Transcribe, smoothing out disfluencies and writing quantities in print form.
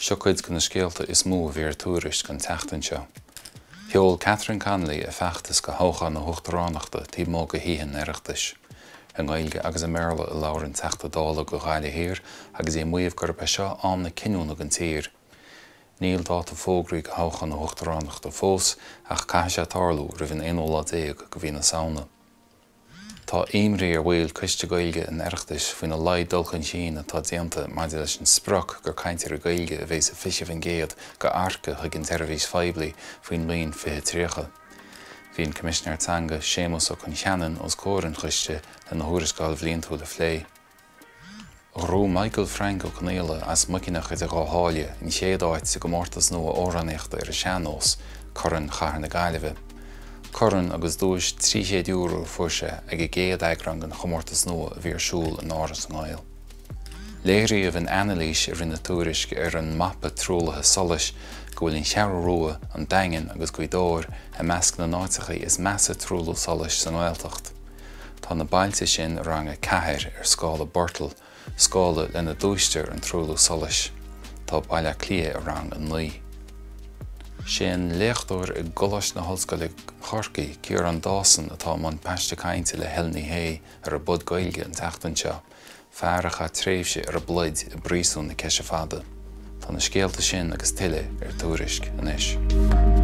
Seo cuid de na scéalta is mó a bhí ar Tuairisc an tseachtain seo. Sheol Catherine Connolly a feachtas do thoghchán na huachtaránachta taobh amuigh de Thithe an Oireachtais. I nGaeilge agus i mBéarla a labhair an Teachta Dála do Ghaillimh Thiar agus í ag maíomh gurb é seo am na cinniúna don tír. Níl dáta fógraithe do thoghchán na huachtaránachta fós ach caithfidh sé tarlú roimh an aonú lá déag de mhí na Samhna. Tá imní ar bhaill Coiste Gaeilge an Oireachtais faoina laghad dul chun cinn atá déanta maidir leis an sprioc gur cainteoirí Gaeilge a bheidh sa 20% d'earcaigh chuig an tseirbhís phoiblí faoin mbliain 2030. Bhí an Coimisinéir Teanga Séamus Ó Concheanainn os comhair an choiste lena thuarascáil bhliantúil a phlé. Ghnóthaigh Michael Frank Ó Conaola as Muicinneach idir Dhá Sháile an chéad áit sa gcomórtas nua amhránaíochta ar an sean-nós, Corn Chathair na Gaillimhe. Corn agus duais €300 a fuair sé ag an gcéad eagrán den chomórtas nua a bhí ar siúl in Áras na nGael. Léiríodh in anailís a rinne Tuairisc ar an mapa truaillithe solais go bhfuil an Cheathrú Rua, an Daingean agus Gaoth Dobhair i measc na n-áiteacha is measa truailliú solais sa nGaeltacht. Tá na bailte sin i rang 4 ar scála Bortle, scála lena dtomhaistear an truailliú solais. Tá Baile Átha Cliath i rang 9. Sé an léachtóir i gColáiste na hOllscoile Corcaigh, Ciarán Dawson atá i mbun paiste cainte le Helen Ní Shé ar an bPod Gaeilge an tseachtain seo. Fear a chaith tréimhse ar an bpluid i bpríosún na Ceise Fada. Tá na scéalta sin agus tuilleadh ar Tuairisc anois.